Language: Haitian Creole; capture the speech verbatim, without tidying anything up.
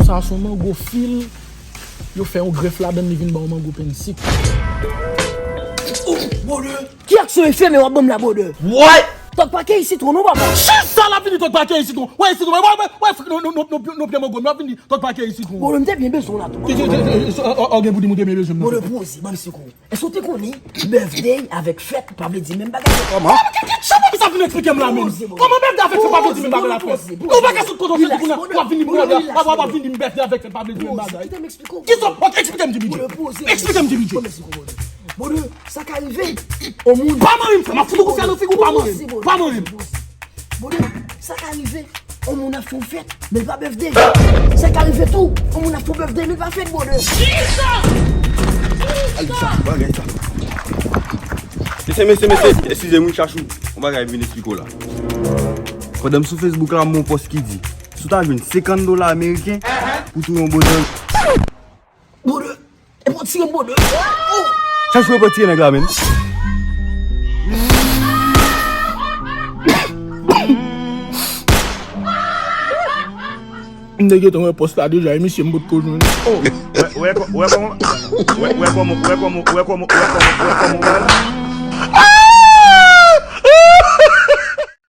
Sa se yon mango fil. Yo fè yon grèf ladann, li vin ba w mango penn sik. Brother. Ki aksyon e fè men w ap ban m la, brother? What? Tòg pa keyi sitwon non, papa. Chans sa l ap vini, tòg pa keyi sitwon. Wè sitwon, wè, wè, wè, non, non, non, non, non, pye mango, m ap vini, tòg pa keyi sitwon. Brother, m te byen bezwen w la tou. Ki, ki, ki, ki, o, o, o, gen pou di m ou te byen bezwen m nan. Brother, poze, ban m sitwon. Èske w te konnen birthday avèk fèt pa vle di menm bagay? Kòman? Kòman sa vin eksplike m la menm? Kòman birthday avèk fèt pa vle di menm bagay la, frè? Ou pa ka sot kote w fèt pou w ap vin di m birthday, w ap, w ap vin di m birthday avèk fèt pa vle di menm bagay. Kisa? Ok, eksplike m, T B J. Eksplike m, T B J. Brother, sa ka rive. On moun. Pa manyen m, frè, m ap fout ou kout fyèl nan figi w, pa manyen m. Pa manyen m. Brother, sa ka rive. On moun ap fè yon fèt, men l pa birthday. Sa ka rive tou. On moun ap fè yon birthday, men l pa fèt, brother. Kisa? Kisa? Bagay sa. Mesye, mesye, mesye, eskize m wi, Chachou. Yon bagay m vin eksplike w la. Pandan m sou Facebook la, m wè yon pòs ki di, si w ta jwenn senkant dola ameriken pou touye yon bòzò. Brother, e pa w tire m, brother. Chachou, e pa w tire nèg la, menm. M te gentan wè pòs la deja, e misye m potko jwenn. Oh. Wè, wè kò-, wè kòman, wè, wè kòman, wè kòman, wè kòman, wè kòman, wè kòman, wè kòman.